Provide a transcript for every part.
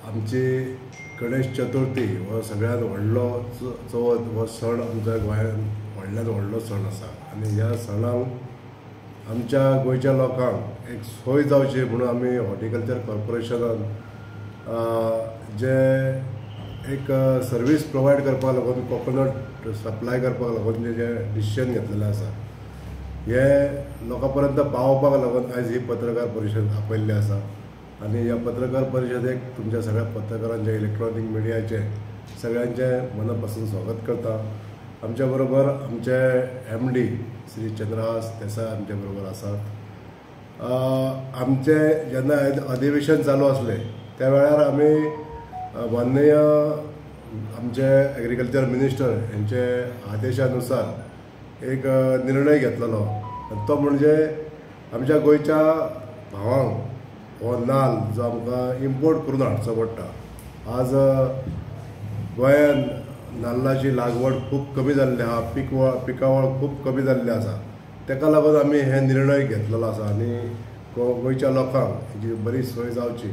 आमची गणेश चतुर्थी हो सगळ्यांत व्हडलो चवथ हो सण आमच्या गोंयांत व्हडल्यांत व्हडलो सण आसा आनी ह्या सणाक आमच्या गोंयच्या लोकांक एक सोय जावची म्हणून आमी हॉर्टिकल्चर कॉर्पोरेशनान जे एक सर्वीस प्रोवायड करपाक लागून कोकोनट सप्लाय करपाक लागून जे डिसिजन घेतलेलें आसा हे लोकां पर्यंत पावोवपाक लागून आयज ही पत्रकार परिशद आपयल्ली आसा आनी ह्या पत्रकार परिशदेक तुमच्या सगळ्या पत्रकारांचे इलेक्ट्रॉनीक मिडियाचे सगळ्यांचे मना पासून स्वागत करता। आमच्या बरोबर आमचे MD Shri Chandrahas Desai आमच्या बरोबर आसात। आमचे जेन्ना अधिवेशन चालू आसलें त्या वेळार आमी माननीय आमचे एग्रीकल्चर मिनिस्टर हेंचे आदेशानुसार एक निर्णय घेतलेलो तो म्हणजे आमच्या गोंयच्या भावांक हो नाल जो आमकां इम्पोर्ट करून हाडचो पडटा। आज गोंयांत नाल्लाची लागवड खूब कमी जाल्ली आसा, पिकावळ खूब कमी जाल्ली आसा, ताका लागून आमी हे निर्णय घेतलेलो आसा आनी गोंयच्या लोकांक हेजी बरी सोय जावची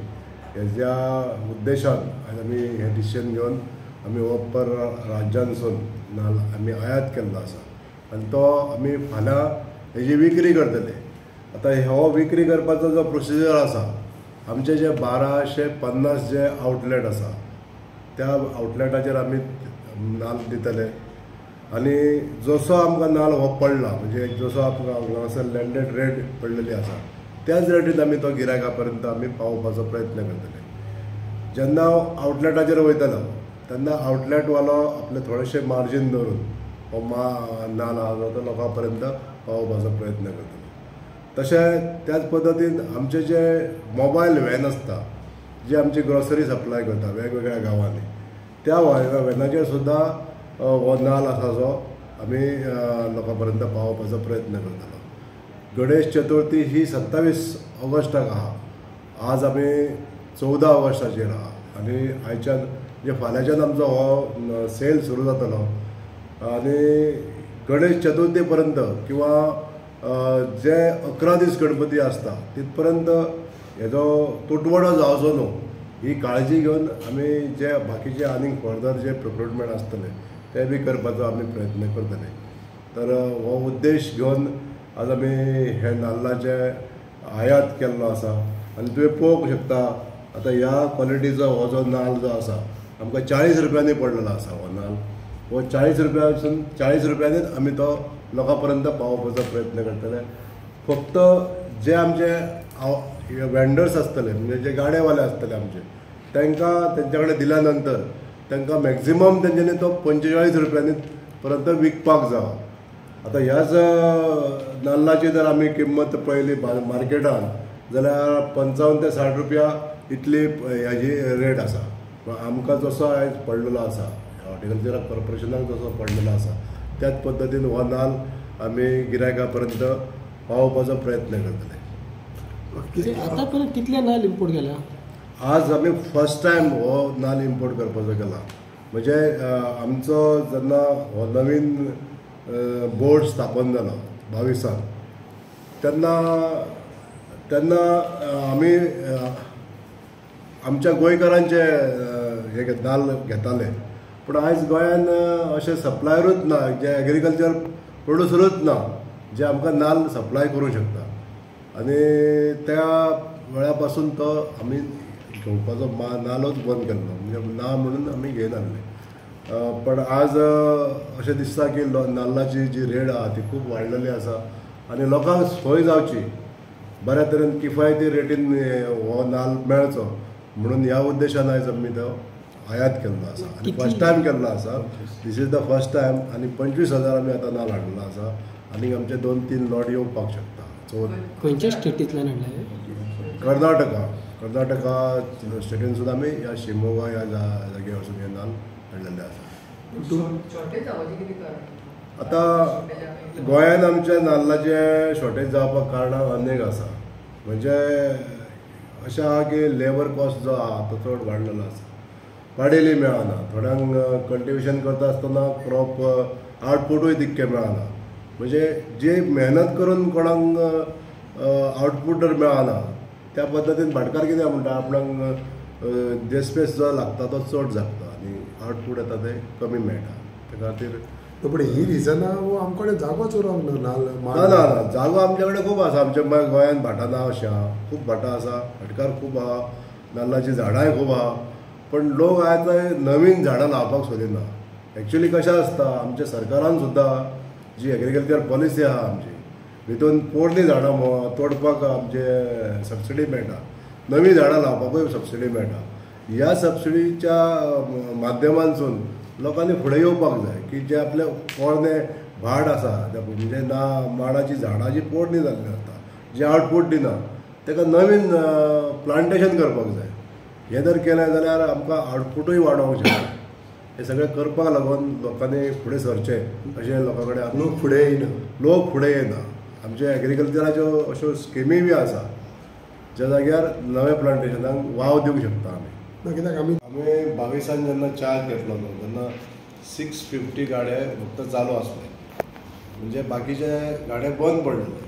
हेज्या उद्देशान आयज आमी हें डिसिजन घेवन आमी हो पर राज्यांसून नाल आमी आयात केल्लो आसा आनी तो आमी फाल्यां हेजी विक्री करतले। आतां हो विक्री करपाचो जो प्रोसिजर आसा, आमचे जे 1250 जे आवटलेट आसा त्या आवटलेटाचेर आमी नाल दितले आनी जसो आमकां नाल हो पडला म्हणजे जसो आमकां हांगासर लँडेड रेट पडलेली आसा त्याच रेटीन आमी तो गिरायका पर्यंत आमी पावोवपाचो प्रयत्न करतले। जेन्ना आवटलेटाचेर वयतलो तेन्ना आवटलेटवालो आपले थोडेशे मार्जीन दवरून हो नाल आसा तो लोकां पर्यंत पावोवपाचो प्रयत्न करतलो। तशें त्याच पद्दतीन आमचे जे मोबायल व्हॅन आसता जे आमची ग्रोसरी सप्लाय करता वेगवेगळ्या गांवांनी त्या व्हॅनाचेर सुद्दां हो नाल आसा जो आमी लोकां पर्यंत पावोवपाचो प्रयत्न करतलो। गणेश चतुर्थी ही 27 ऑगस्टाक आहा, आज आमी 14 ऑगस्टाचेर आहा आनी आयच्यान म्हणजे फाल्यांच्यान आमचो हो सेल सुरू जातलो आनी गणेश चतुर्थी पर्यंत किंवा जे 11 दीस गणपती आसता तितपर्यंत हेजो तुटवडो जावचो न्हू ही काळजी घेवन आमी जे बाकीचे आनीक फर्दर जे प्रोक्युरमेंट आसतले ते बी करपाचो आमी प्रयत्न करतले। तर हो उद्देश घेवन आज आमी हे नाल्लाचे आयात केल्लो आसा आनी तुवें पळोवंक शकता आतां ह्या क्वॉलिटीचो हो जो नाल जो आसा आमकां 40 रुपयांनी पडलेलो आसा। हो नाल हो 40 रुपयासून 40 रुपयांनीच आमी तो लोकां पर्यंत पावोवपाचो प्रयत्न करतले। फक्त जे आमचे वेंडर्स आसतले म्हणजे जे गाडेवाले आसतले आमचे तांकां तेंच्या कडेन दिल्या नंतर तांकां मॅक्झिमम तेंच्यांनी तो 45 रुपयांनी पर्यंत विकपाक जावो। आतां ह्याच नाल्लाची जर आमी किंमत पळयली मार्केटान जाल्यार 55 ते 60 रुपया इतली हेजी रेट आसा। आमकां जसो आयज पडलेलो आसा हॉर्टिकल्चर कॉर्पोरेशनाक जसो पडलेलो आसा त्याच पद्दतीन हो नाल आमी गिरायका पर्यंत पावोवपाचो प्रयत्न करतले। आतां पर्यंत कितले नाल इम्पोर्ट केल्या? आज आमी फर्स्ट टायम हो नाल इम्पोर्ट करपाचो केला। म्हणजे आमचो जेन्ना हो नवीन बोर्ड स्थापन जालो 22 तेन्ना तेन्ना आमी आमच्या गोंयकारांचे हे नाल घेताले, पूण आयज गोंयान अशें सप्लायरूच ना, जे एग्रीकल्चर प्रोड्युसरूच ना जे आमकां नाल सप्लाय करूंक शकता आनी त्या वेळा पासून तो आमी घेवपाचो नालोच बंद केल्लो, म्हणजे ना म्हणून आमी घेयनासले। पण आज अशें दिसता की नाल्लाची जी रेट आहा ती खूब वाडलेली आसा आनी लोकांक सोय जावची बऱ्या तरेन किफायती रेटीन हो नाल मेळचो म्हणून ह्या उद्देशान आयज आमी तो आयात केल्लो आसा आनी फर्स्ट टायम केल्लो आसा। This is the first time आनी 25,000 आमी आतां नाल हाडलेलो आसा आनी आमचे 2-3 लॉट येवपाक शकता। खंयच्या स्टेटींतल्यान हाडले? कर्नाटका, कर्नाटका स्टेटीन सुद्दां आमी ह्या शिमोगा ह्या जाग्यार वचून हे नाल हाडलेले आसा। आतां गोंयांत आमच्या नाल्लाचे शॉर्टेज जावपाक कारणां अनेक आसा। म्हणजे अशें आहा की लेबर कॉस्ट जो आहा तो चड वाडलेलो आसा, पाडेली मेळना, थोड्यांक कल्टिवेशन करता आसतना क्रॉप आवटपुटूय तितकें मेळना, म्हणजे जे मेहनत करून कोणाक आवटपूट जर मेळना त्या पद्दतीन भाटकार कितें म्हणटा आपणाक देस्पेस जो लागता तो चड जाता आनी आवटपूट येता तें कमी मेळटा. त्या खातीर पूण ही रिजनां आमचे कडेन जागोच उरोंक ना. ना ना ना, जागो आमचे कडेन खूब आसा. आमच्या गोंयांत भाटां ना अशें आहा, खूब भाटां आसा, भाटकार खूब आहा, नाल्लाचीं झाडांय खूब आहा, पण लोक आतां नवीन झाडां लावपाक सोदिना. एक्चुली कशें आसता, आमच्या सरकारान सुद्दां जी एग्रीकल्चर पॉलिसी आहा आमची, भितून पोरणी झाडां तोडपाक आमचे सबसिडी मेळटा, नवीं झाडां लावपाकूय सबसिडी मेळटा. ह्या सबसिडीच्या माध्यमांतसून लोकांनी फुडें येवपाक जाय की जे आपले पोरणे भाट आसा, म्हणजे ना माडाची झाडां जी पोरणी जाल्ली आसता, जे आवटपूट दिना, ताका नवीन प्लांटेशन करपाक जाय. हें जर केलें जाल्यार आमकां आवटपुटूय वाडोवंक शकता. हें सगळें करपाक लागून लोकांनी फुडें सरचें अशें लोकां कडेन. लोक फुडें येयना, लोक फुडें येयना. आमच्या एग्रीकल्चराच्यो अश्यो स्किमी बी आसा ज्या जाग्यार नव्या प्लांटेशनाक वाव दिवंक शकता आमी. कित्याक आमी 22 जेन्ना चार्ज घेतलो न्हू तेन्ना 650 गाडे फक्त चालू आसले, म्हणजे बाकीचे गाडे बंद पडलेले.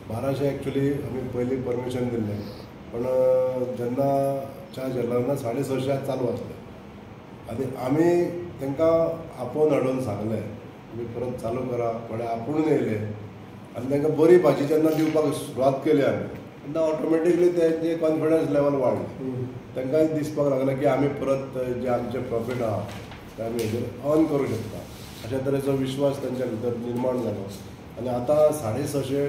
1200 एक्चुली आमी पयलीं परमिशन दिल्लें, पण जेन्ना चार्ज घेतलो तेन्ना 650 चालू आसले. आनी आमी तांकां आपोवन हाडून सांगलें तुमी परत चालू करा, थोडे आपोवन येयले आनी तांकां बरी भाजी जेन्ना दिवपाक सुरवात केली आमी तेन्ना ऑटोमॅटिकली तेंचे कॉन्फिडन्स लेवल वाडलें. तांकांय दिसपाक लागलें की आमी परत जे आमचें प्रॉफीट आहा तें आमी हेजेर अर्न करूं शकता, अशा तरेचो विश्वास तांच्या भितर निर्माण जालो. आनी आतां 650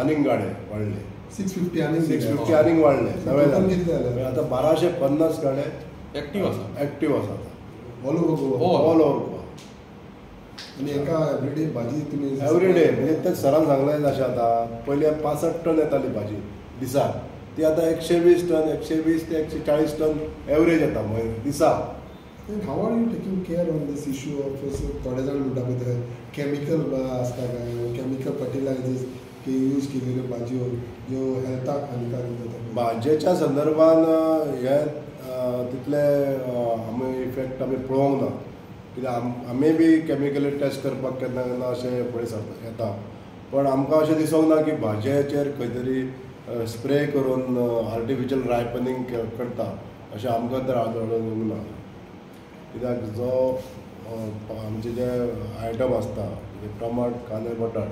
आनीक गाडे वाडले, 650 आनीक 650 आनीक वाडले, नवे जाले. आतां 1250 गाडे एक्टीव आसा, एक्टीव आसा all over Goa, all over Goa. आनी एका एवरीडे भाजी तुमी एवरीडे म्हणजे तेच सरान सांगलें जशें आतां पयलीं 65 टन येताली भाजी दिसाक, ती आतां 120 टन, 120 ते 140 टन एवरेज येता दिसाक. How are you taking care on this issue of थोडे जाण म्हणटा पळय ते केमिकल आसता काय, केमिकल फर्टिलायझर्स यूज केलेल्यो भाजयो ज्यो हेल्थाक हानिकारक जाता? भाजयेच्या संदर्भान हे तितले आमी इफेक्ट आमी पळोवंक ना, कित्याक आमी बी केमिकली टेस्ट करपाक केन्ना केन्ना अशें फुडें सरता येता, पण आमकां अशें दिसूंक ना की भाजयेचेर खंय तरी स्प्रे करून आर्टिफिशियल रायपनींग करता अशें आमकां तर आढळूंक ना. कित्याक जो आमचे जे आयटम आसता म्हणजे टोमाट, कांदे, बटाट,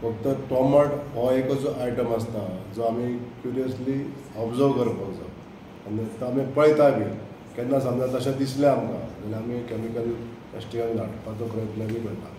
फक्त टोमाट हो एकच आयटम आसता जो आमी क्युरियसली ऑब्जर्व करपाक जाय आनी तो आमी पळयता बी. केन्ना समजा तशें दिसलें आमकां जाल्यार आमी केमिकल टेस्टिंगाक धाडपाचो प्रयत्न बी करता.